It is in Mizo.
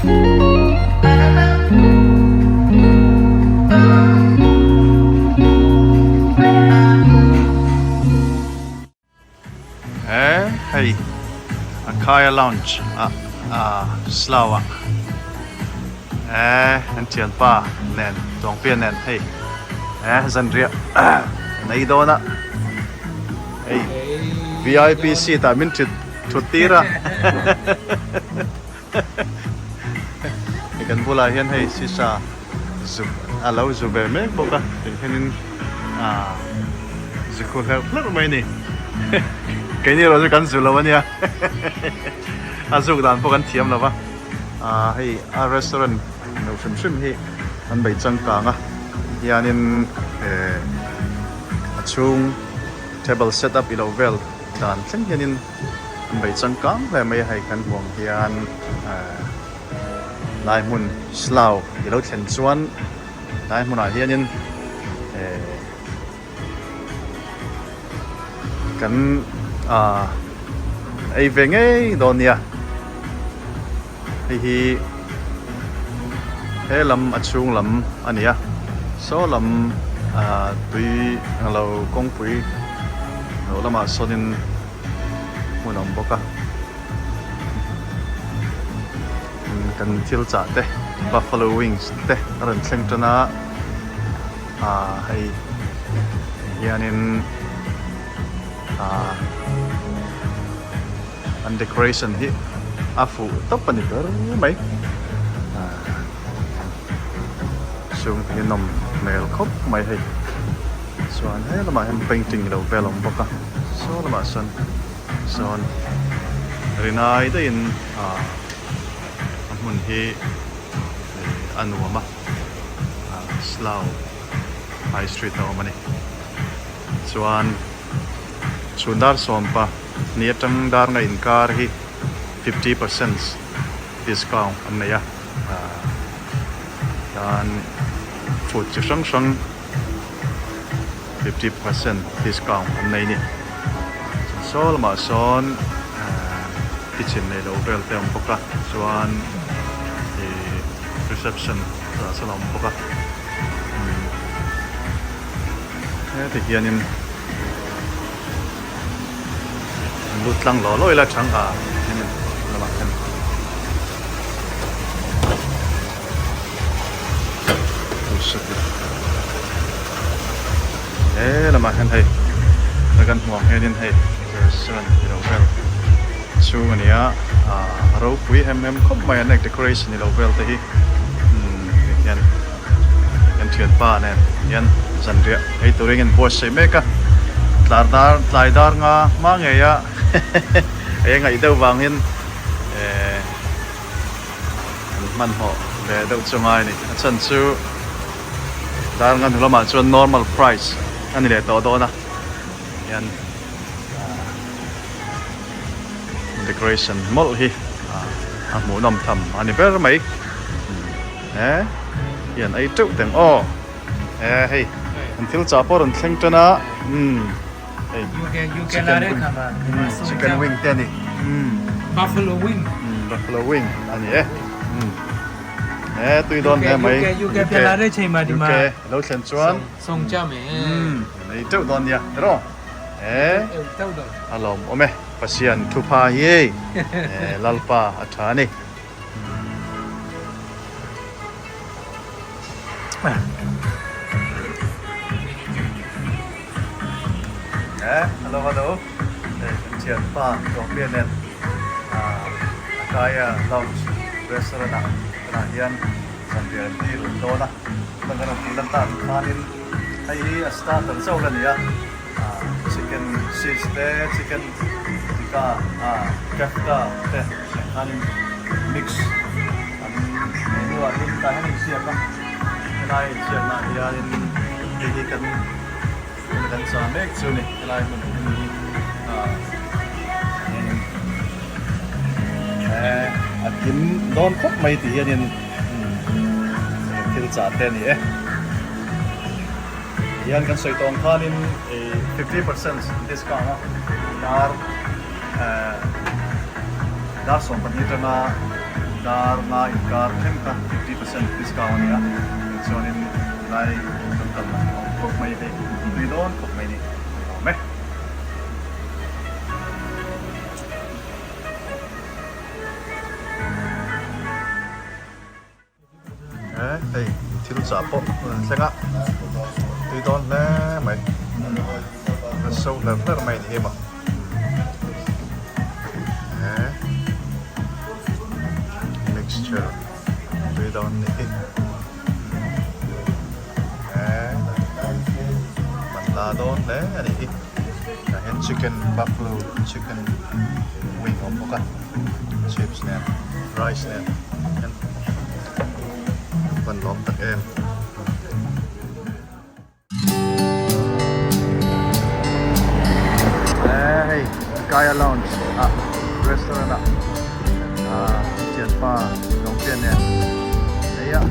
He hei Akhaya Lounge ah Slough ah he an thianpa nen Tawngpia nen hei he zanriah an ei dawn a hei vip seat ah min thut thut tir a hei kan bulah hian hei sisa zu a lo zu ve mek bawk a tih hianin ah zu khu hlerh hlerh mai a ni keini erawh chu kan zu lo ania a zuk dan pawh kan thiam lo va ah hei a restaurant lo hrim hrim hi an bei changkang a hianin eh a chhung table set up ilo vel dan thleng hianin an bei changkang hle mai a hei kan huang hian eh lai hmun slough ilo thlen chuan Tlai hmunah hianin eh kan ah ei ve ngei dawn nia hei hi he lam a chhung lam a ni a saw lam ah tui englo kawngpui lo lamah sawnin hmun a awm bawk a. Kan thil chah te buffalo wings te a rawn thleng tan a ah hei hianin ah an decoration hi a fuh tawp a ni ber mai ah chhung te hi nawm hmel khawp mai hei chuan he lamah hian painting ilo vel a awm bawk a saw lamah sawn Sawn rinai daihin ah a hmun hi a nuam a ah Slough High Street a awm a ni chuan chhun dar sawmpa ni atang dar nga inkar hi 50% discount an nei a ah tan food chi hrang hrang. 50% discount an nei a ni. Saw lamah sawn kitchen nei loh vel te a awm bawk a chuan ih reception ah sawn a awm bawk a heti hianin an lut tlang law law ila chang ah hemi lamah hian he lamah hian hei a kan hmuh ang hianin hei restaurant ilo vel chhung a ni a ah a ropui em em khawp mai a nek decoration ilo vel te hi umm hian kan thianpa nen hian zanriah ei turin an buatsaih mek a tlar dar tlai dar nga hma ngei a ei a ngaih deuh vangin eh an hmanhmawh ve deuh chu ngai a ni a chhan chu dar nga hnu lamah chuan normal price a ni leh tawh dawn a hian decoration mawlh hi a hmuhnawm tham a ni ber mai. He hian ei teuh teng aw he hei an thil chah pawh rawn thleng tan a umm hei chicken wing chicken wing te a ni umm buffalo wing umm buffalo wing a ni e umm he tui dawn hle mai UK UK lo thlen chuan umm an ei teuh dawn nia tiraw he a lawmawm e Pathian thupha hi hei Lalpa a tha a ni. Hello hello hei kan thianpa Tawngpia nen Akaya Lounge restaurant ah tunah hian zanriah an dil dawn a tuna kan rawn tih lan tak khanin hei hi a starter chauh la ni a chicken cheese te chicken tikka kefta te khanin mix an menu ah hian tah hian a inziak a helai inziakna ah hianin hei hi kan kan chah mek chu a ni helai hmun hmun hi hianin a kim dawn khawp mai tih hianin thil chah te a ni e. Hian kan sawi tawng khanin 50% discount a dar dar 12 atanga. Dar nga inkar thleng kha 50% discount a ni a, tichuanin helai kan kalna hi a awm khawp mai hei, tui dawn khawp mai ni, a lawm e. He hei thil chah pawh a rawn thleng a, tui dawn hle mai, a so hler hler mai a ni hi maw. He mixture tui dawn ni hi he man la dawn hle a ni hi tah hian chicken buffalo chicken wing a awm bawk a chips nen rice nen hian van lawm tak em. Hei Kaya Lounge ah restaurant ah thianpa Lawngpian nen hei a.